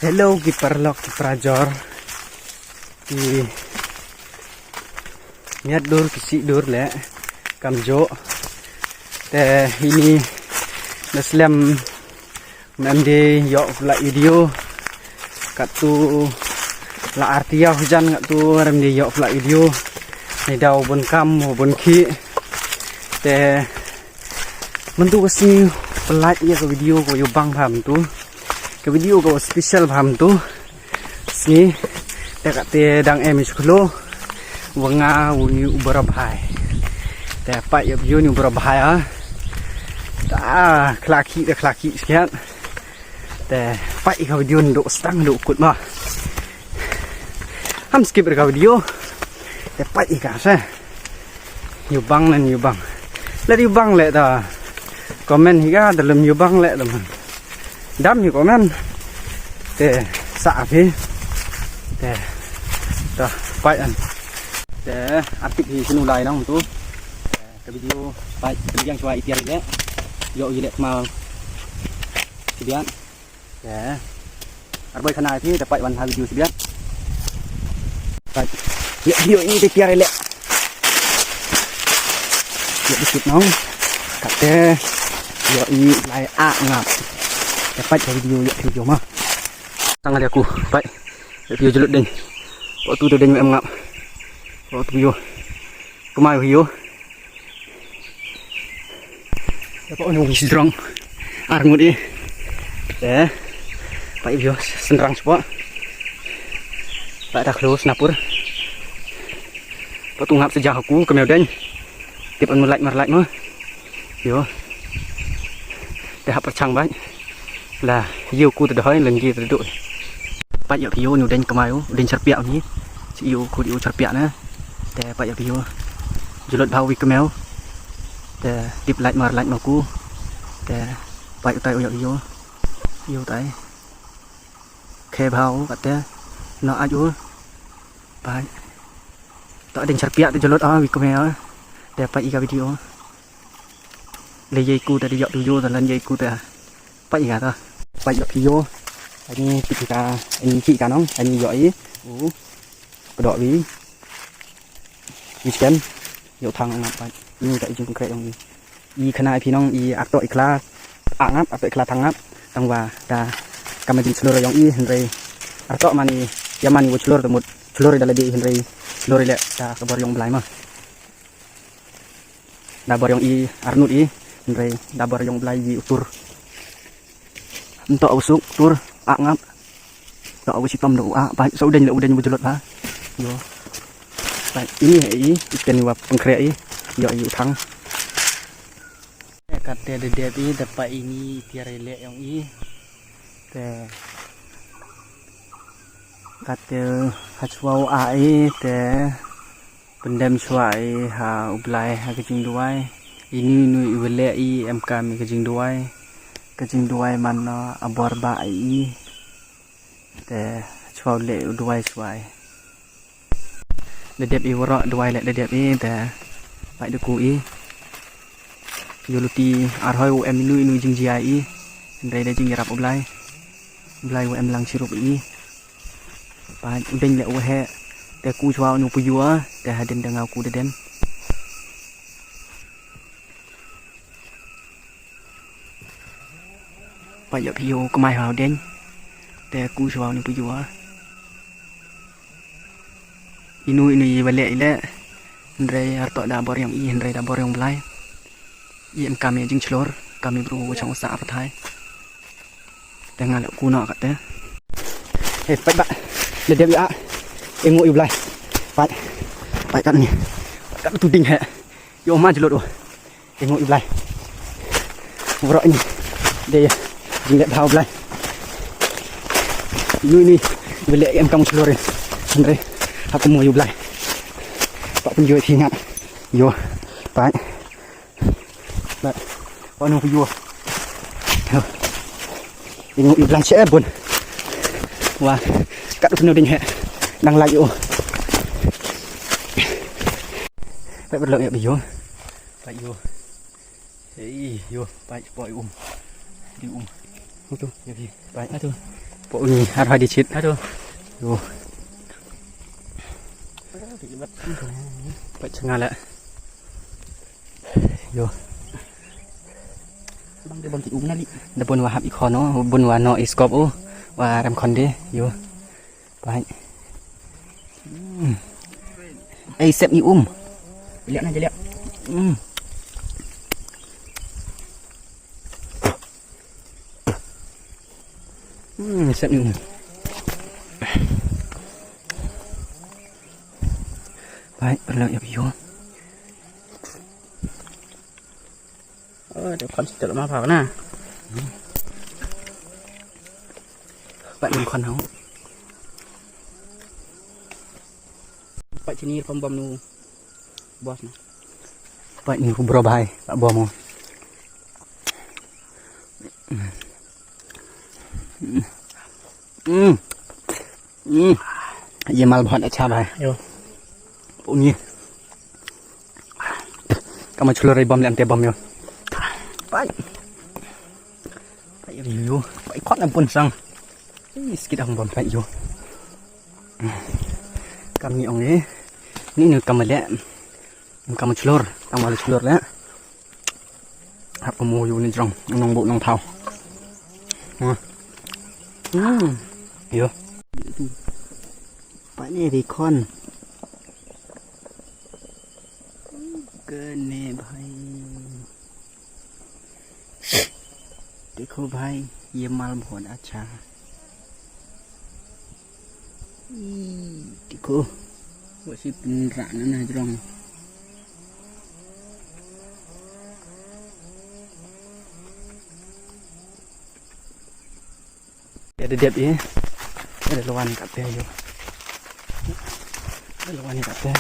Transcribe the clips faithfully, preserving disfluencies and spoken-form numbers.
Hello ki paralok ki parajor, ki miat dur ki sih dur leh kamjooh. Te ini na slem mem de ïoh pla video. Kattu la arti ïa hujan kattu rem de ïoh pla video. Ni daw bun kam bun ki. Te Mynta ka sngi pynlait ïa ka video ka ïubang bha mynta. Ka video ka special bha mynta. Sngi te ka te dang em i sklo. Wa nga u ni u bara bhai. Te pat ïa video ni u bara bhai ah. Ta khlaki te khlaki skat. Te pat ïa ka video ni dok stang dok kut ma. Ham skip ïa ka video. Te pat ïa ka sa. Ïubang len ïubang. Leh ïubang leh ta. Comment hi ka da lem ïubang leh ta man. Dam hi comment. Te sa api. Te ta pat an. Te artik hi sunu lai nang tu. Te ka video pat ka video shuwa i tiar leh. Yo i leh kmal. Sibian. Te arboi khana phi te pat wan ha video sibiat. Pat ïa video ini te tiar leh. Ïa biskit nong. Kat te ïa i lai a ngap. Te pat ha video ïa video ma. Tang ada ku pat ïa video jelut ding. Ko tu te ding em ngap. Ko tu yo. Kemai yo. Dapat uni wis drong. Arngut i. Eh. Pai bio sendrang spot. Pai tak lu senapur. Patung hap sejah aku kemeu deng. Tip anu lait mar lait mo. Yo. Te hap perchang bai. La ïa u ku te dahoi leng ki te duk. Pat ïa phi ïa u deng kemai u deng cherpiak ni. Si ïa u ku ïa u cherpiak na. Te pat ïa phi ïa u. Julot bha u wi kemeu. Te tip lait mar lait ma ku. Te pat utai u ïa phi ïa u. Ïa utai. Khe bha u kat te. No ait u. Pat. Ta deng cherpiak te julot a wi kemeu. Te pat ïa ka video. Le ïa ku te ïa tu ïa te lan ïa ku te. Pat ïa ta. Pat ïa phi ïa. Ani phi ka ani ki ka nong ani ïa i. U. Kedok wi. Wi skem. Ïa thang ngap pat. Ni ta i jing kre yong i. I khana i phi nong i arto i kla. A ngap arto i kla thang ngap. Tang wa ta. Kama jing chlur yong i hynrei. Arto mani ïa mani wa chlur te mut. Chlur i da lade hynrei. Chlur i le ta ka bor yong Blai ma. Da bor yong i arnut i hynrei da bor yong Blai i utur. Nto u suk tur a ngap. To u sitom do a bai so u deng le u deng u julot ha. Yo. Bai ini he i ikan i wa pengkre i. Yo i u thang. Kat te de dep i da pa ini tiar i le yong i. Te kat te ha chwa u a i te. Pyndem shuwa i ha u Blai ha ka jingduwai. Inu inu i wa leh i em kam i ka jingduwai. Ka jingduwai man no abor ba i. Te shuwa u leh u duwai shuwa i. Da dep i warok duwai leh da dep i te. Pai da ku i. Yu luti arhoi u em inu inu jingjia i. Hynrei da jingyarap u Blai. Blai u em lang chirup i. Pat u deng le u he te ku chwa u nu pu yua te hadin da ngau ku da den. Pat ïa phi ïa u kmai ha u deng te ku chwa u nu pu yua. Inu inu i wa leh i leh hynrei arto da bor yong i hynrei da bor yong Blai. I em kam i jingchlur kam i bru wa chang u sa arthai. Te nga le ku no kat te. He pat ba. Le dep ïa. Engu i Blai. Pat. Pat kat ni. Pat kat tu ding he. Yo ma jlot o. Engu i Blai. Bro ini. De ya. Jing le bha u Blai. Inu ini. Bele em kam chlor. Hynrei. Aku mo yu Blai. Pat pun yo i ngat. Yo. Pat. Ba. Ono pu yo. Ingu i blan che bun. Wa. Kat u pnu ding he. Nang lai yo. Ba berlo ya bi yo. Ba yo. Ei yo. Ba po um. Di um. Itu. Ya bi. Ba. Itu. Pok ni, har hadi chit. Aduh. Yo. Pat changa la. Yo. Bang de bang ki um na li. Da bun wa hap i khono, bun wa no i skop u, wa ram khon de. Yo. Pat. Hmm. Ei, sep ni um. Liak na je liak. Hmm. Hmm, sep ni um. Pat, perlu ya biyo. Oh, de khon situ ma pa na. Pat ni khon hau. Pat sini pom bom nu. Bos na. Pat ni bro bhai, pat bom. Hmm. Hmm. Ye mal bahut acha bhai. Yo. Pok ni. Kama chulo rai bom le ante bom yo. Pat. Pat yo. Pat khon ampun sang. Ih, skit ang bom pat yo. Kam ni ong eh. Ni ni kam le. Kam chlor, kam chlor le. Hap mo yu ni jrong, nong bu nong thau. Hmm. Hmm. Yo. Pat ni ri khon. Kane bhai. देखो भाई, ये माल बहुत अच्छा है। ई, देखो, वैसे पिन रहा ना, ना, जरंग। Ïa da dep ïa. Ïa da lawan kat te ïa. Ïa da lawan kat te.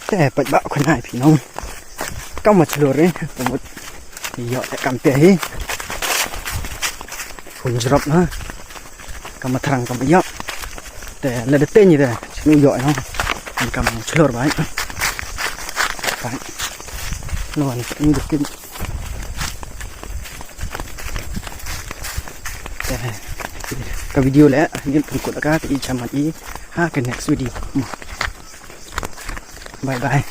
Te pat ba khun ai phi nong. Kam ma chlur eh. Pamut. Ïoh te kam te hi. Hun jrop na. Kam ma thrang kam ïoh. Te la da te ni da. Snu ïoh nong. Kam ma chlur bai. Bai. Lawan ni da kin. Ka video leh ngin pynkut ka i chaman i ha ka next video. Bye bye.